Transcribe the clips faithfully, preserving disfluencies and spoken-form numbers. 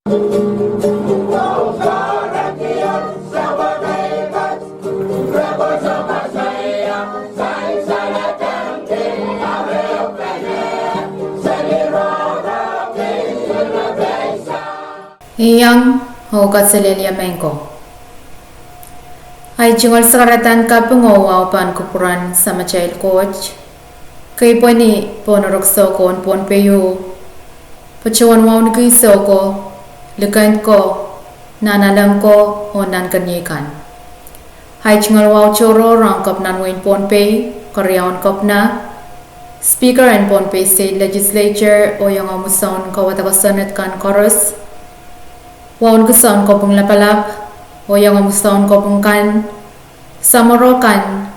Iang oh kaselehlie mehn ko. Ahi tungoal sakaradahn kaping oh wahu pahn kupwuren Samatail Koht, kei pwehn ni pohn orok soko en Pohnpei, patohwan wauneki soko, likend ko, nahnalek ko, oh nahnken kan. Ahi tungoal wahu tohrohr ong Kepina en wehin Pohnpei, keriaun Kepina, Speaker en Pohnpei State Legislature, oh iangahki mwomwsoun kawada kosonned kan koaros, wauneki sounkopwung lapalap, oh iangahki mwomwsoun kopwung kan, samworo kan,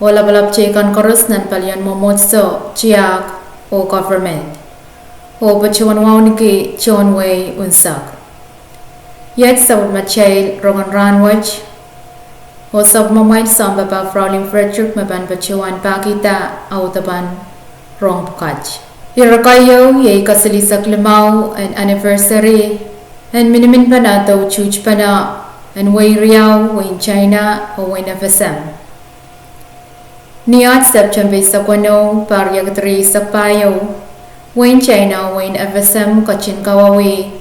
oh lapalap teikan koaros nan palien mwomwohdiso, tiahk, oh government. Oh patohwan wauneki tohn wehi unsek. Iet sapwellimatail rongen rahn wet, oh sapwellimamwail sounpapah Fraulein Frederick me pahn patohwan pahkihda audepen rong pwukat. Ire keieu iei kasilihsek limau en anniversary en miniminpene de utuhtpene en wehi riau, wehin China oh wehin F S M. Ni aht September eisek weneu, pahr riekid rieisek pahieu, wehin China oh wehin F S M ketin kawauwih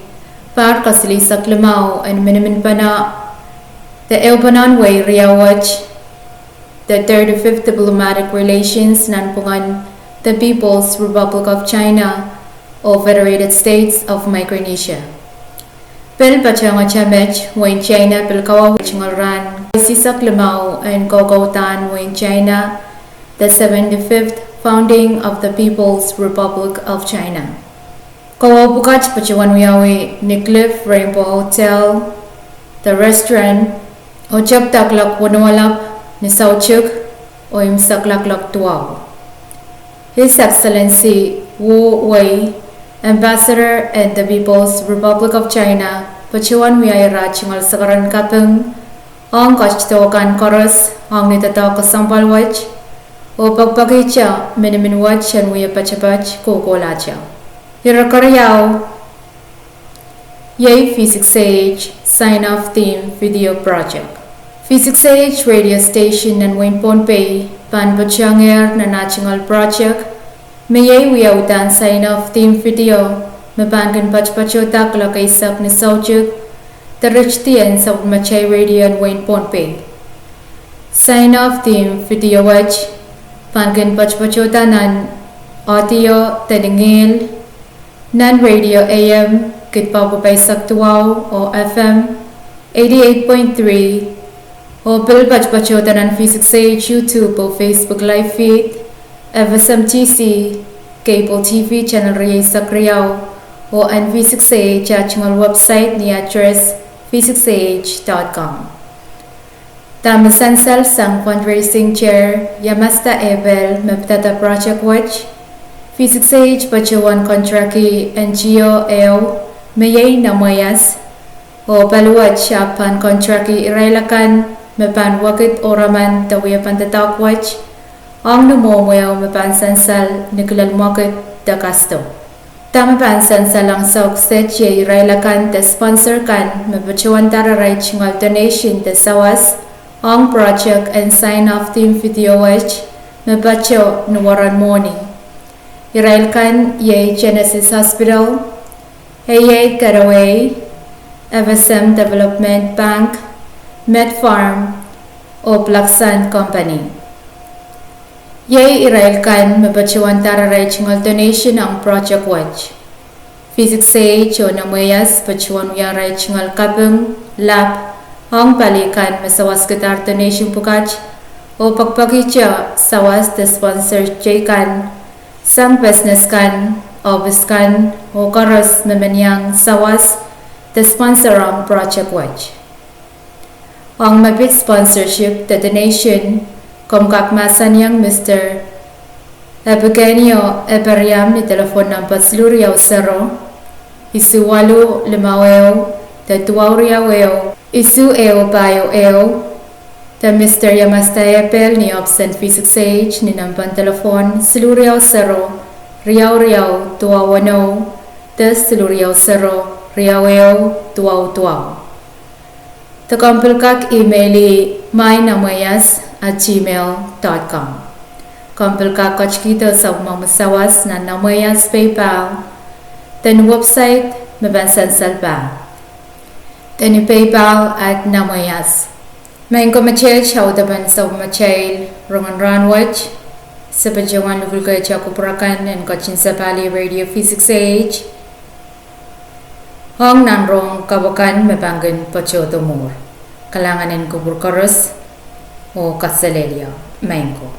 pahr kasilihsek limau en miniminpene de ehupenen wehi riau wet, the thirty-fifth diplomatic relations nanpwungen the People's Republic of China oh Federated States of Micronesia. Pil patehngete met, wehin China pil kawauwih tungoal rahn kaisihsek limau en kokoudahn wehin China, the seventy-fifth founding of the People's Republic of China. Kawauwih pwukat patohwan wiawi ni Cliff Rainbow Hotel, the restaurant, oh tepda kuloak weneu elep ni soutik oh imwisekla kuloak duwau. His Excellency Wu Wei, Ambassador en the People's Republic of China, patohwan wiahier ah tungoal sakaradahn kaping ong ketido kan koaros ong ni doadoahk kesempwal wet, oh pekipekihte minimin wet en wia poatopoat kohkohlahte. Ire keriau iei V six A H Sign Off Theme Video Project. V six A H radio station nan wehin Pohnpei pahn patohwangehr nan ah tungoal project me iei wia uhdahn sign off theme video me pahn kin poatopoatohda kuloak eisek ni soutik de ritidi en sapwellimatail radio en wehin Pohnpei. Sign off theme video wet pahn kin poatopoatohda nan audio de lingihl nan radio A M kid pahpwukat pahisek duwau oh F M eighty-eight point three, oh pil poatopoatohda nan V six A H YouTube oh Facebook live feed, F S M T C cable T V channel rieisek riau, oh N V six A H ah tungoal website ni address V six A H dot com. Dahme sansal sang fundraising chair Yamasta Abel me pidada project wet, V six A H patohwan contractki N G O ehu me iei Namweias, oh pali wet ahpw pahn contractki irail akan me pahn wekid oh raman de wiepen doadoahk wet ong ni mwomweo me pahn sansal ni kilel mwekid de kasdo. Dahme pahn sansal ong sauk set iei irail akan de sponsor kan me patohwan dar arail tungoal donation de sawas ong project en sign off theme video wet me patoh ni weren mwohni. Irail kan iei Genesis Hospital, A A Karawei, F S M Development Bank, Medfarm, oh Black Sand Company. Iei irail kan me patohwan dar arail tungoal donation ong project wet. V six A H oh Namweias patohwan wia arail tungoal kaping lap ong pali kan me sawaskihda ar donation pwukat, oh pekipekihte sawas de sponsor teikan sang business kan, ohpis kan, oh koaros me men iang sawas de sponsor ong project wet. Ong me pid sponsorship de donation, komw kak mahsanihong Mister Epigenio Eperiam ni delepwohn nempehn siluh riau sero, isuh waluh limau ehu, de duwau riau ehu, isuh ehu pahieu ehu, de Mister Yamasta Abel ni ohpis en V six A H ni nempehn delepwohn siluh riau sero, riau riau duwau weneu, de siluh riau sero, riau ehu duwau duwau. De komw pil kak email-i my namweias at gmail dot com. Komw pil kak ketikihdo sapwellimomwi sawas nan Namweias PayPal, de ni website me pahn sansal pahn, de ni PayPal at Namweias. Maing ko, meteht audepen sapwellimatail rongen rahnwet. Se patohwan luhluhkehte kupwur akan en ketin sapahl Radio V six eight ong nan rohng kapw akan me pahn kin patohdo mwuhr. Kalahngan en kupwur koaros oh kaselehlie. Maing ko.